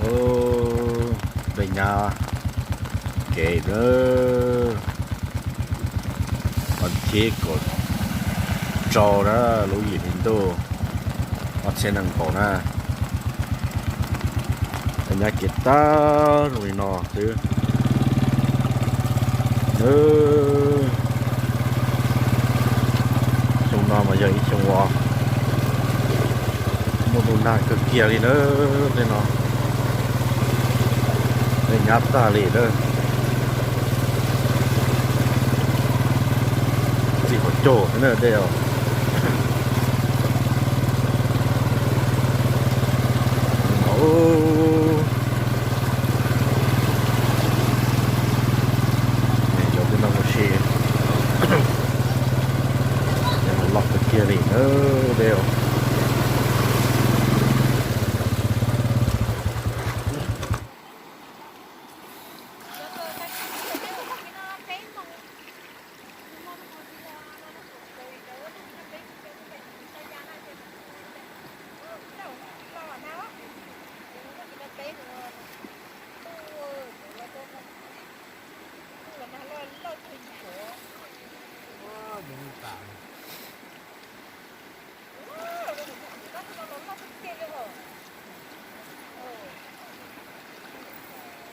Ub, dej nyab kev na, vas thib kaum rau na, lub yim hli ntuj ob txhiab nees nkaum na. Dej nyab kev tag zoo li no xwb. Xyoo no mas yog ib xyoo uas muaj tus nag kawg kiag li na, tej no dej nyab tag li na. Txij qhov caug xwb na dej os. Cov tej no ua si, loj kawg kiag li na dej os.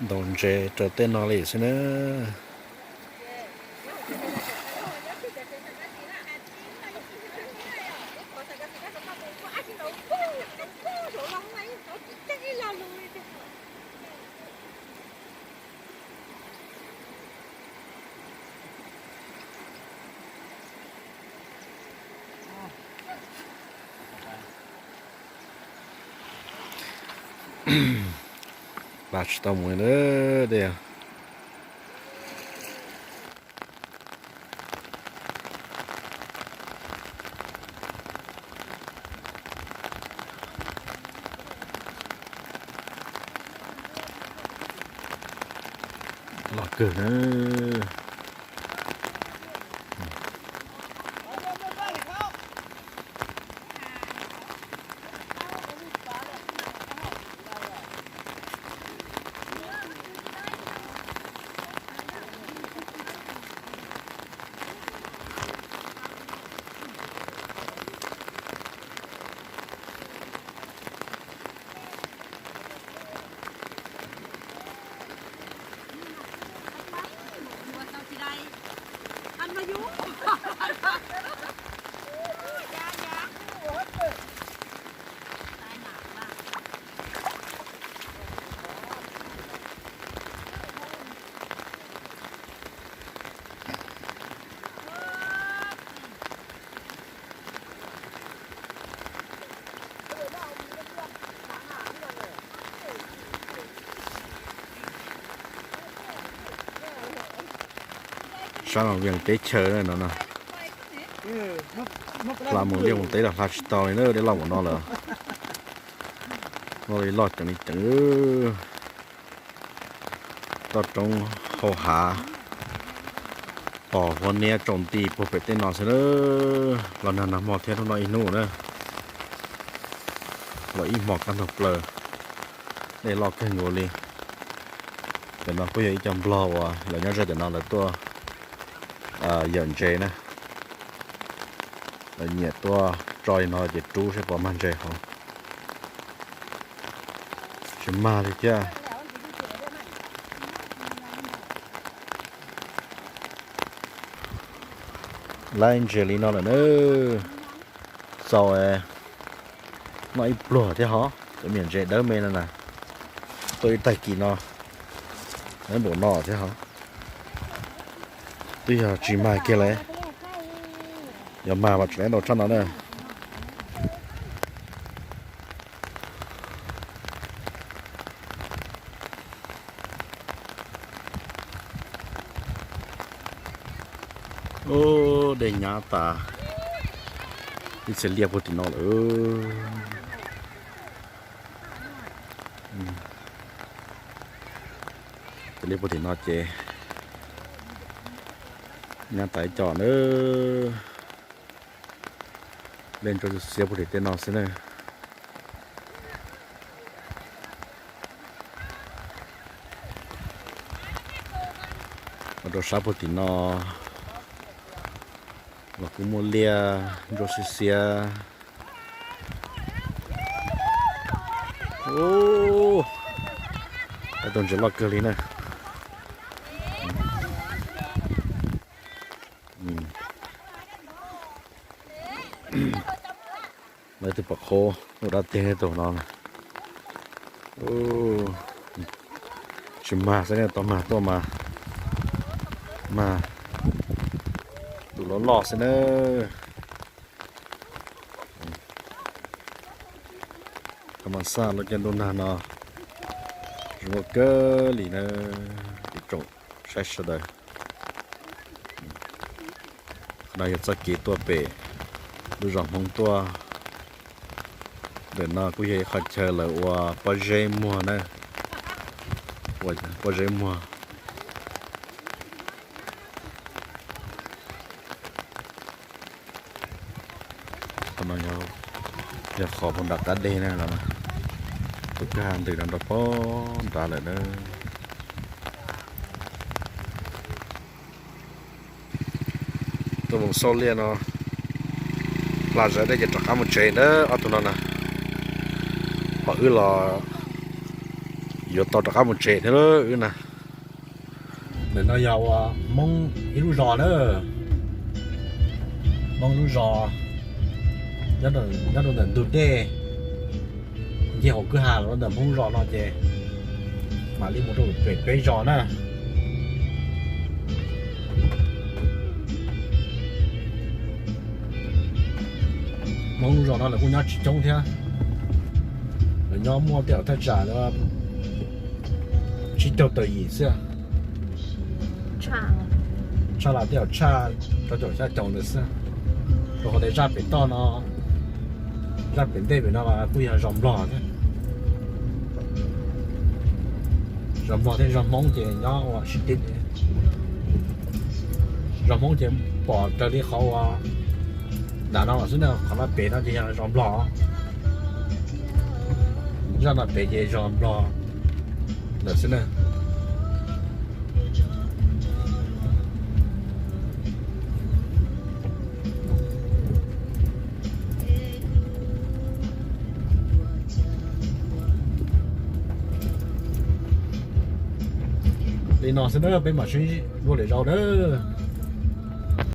Ntaus ntses rau tej no li xwb na. Hla tsis tau mus li na dej. Loj kawg na. Sab no yeej teb chaws no no. Hla mus liaj mus teb los hla tsis tau li na, dej loj npaum no lawm. Loj li loj ceev li ceev. Toj roob hauv hav, pos huab niab tsaus nti puag pem tej no xwb na. Los nag nag hmo thiab hnub no ib hnub na, los ib hmos kab ntaug plaws, dej loj kawg nkaus li. Cov no kuj yog ib co nplog uas lawv nyob ze cov no lawv tuaj yawm ntses na. Lawv nyiam tuaj tso li no ces rub seb puas mag ntses hauv. Tsis mag li thiab. Laib ntses li no lawm na. Txaus noj ib pluag thiab hov, cov me nyuam ntses dawb me no na. Tuaj ib tag kis no, laib npaum no thiab hov. Twb yog tsis mag kiag li, yog mag mas tseem laib ntau tshaj no na. Ub, dej nyab tas, ib txhia liaj puag tim no lawm. Txhia liaj puag tim no ces nyab tas ib co na. Dej ntsuab xiab puag tim tej no xwb na. Rau sab puag tim no los kuj muaj liaj ntsuab xiab xiab. Ub, ib tug ntses loj kawg li na. Lawv tus pom qhov ua dab teg tus no. Tsis mag xwb ne, tau mag tuaj mas mag, tus loj loj xwb na. Qhov mas xaj lub caij ntuj nag no zoo nkauj kawg li na, ib tsoom saib sawv daws. Qhov no yog txoj kev tuaj pem lub zos Hmoob tuaj. Ntawm no kuj yog ib qhov chaw lawv ua pob zeb muag na, ua pob zeb muag. Qhov no yog qhov puag nram qab deg na, tus kwj ha ntws no rau puag nrad lawm na. Tuaj mus xauj liaj no, hla zawv dej ces rov qab mus tsev na ob tug no na. Ho wb los yuav tau rov qab mus tsev thiab wb na. Ntawm no yog ua Hmoob ib lub zos na, Hmoob lub zos nyob rau ntawm ntug dej, ncig hauv kwj ha los ntawm Hmoob lub zos no ces mam li mus rau pem peb zos na. Hmoob lub zos no lawv kuj nyob tsis coob thiab, lawv nyob muaj tej thaj tsam li tsib caug tawm yim xwb, tshaj los tej tshaj rau caum xya caum ntawd xwb. Rau qhov tias zaj pem toj no, zaj pem ntej pem no mas kuj yog zos Nplog thiab, zos Nplog thiab zos Hmoob ces nyob ua sib tib. Zos Hmoob ces pom raws li qhov uas nram no los xwb na, qhov no pem no ces yog zos Nplog, zaj no pem ces zos Nplog lawm xwb na. Li no xwb na, peb mam sib ntsib dua lwm zaus na.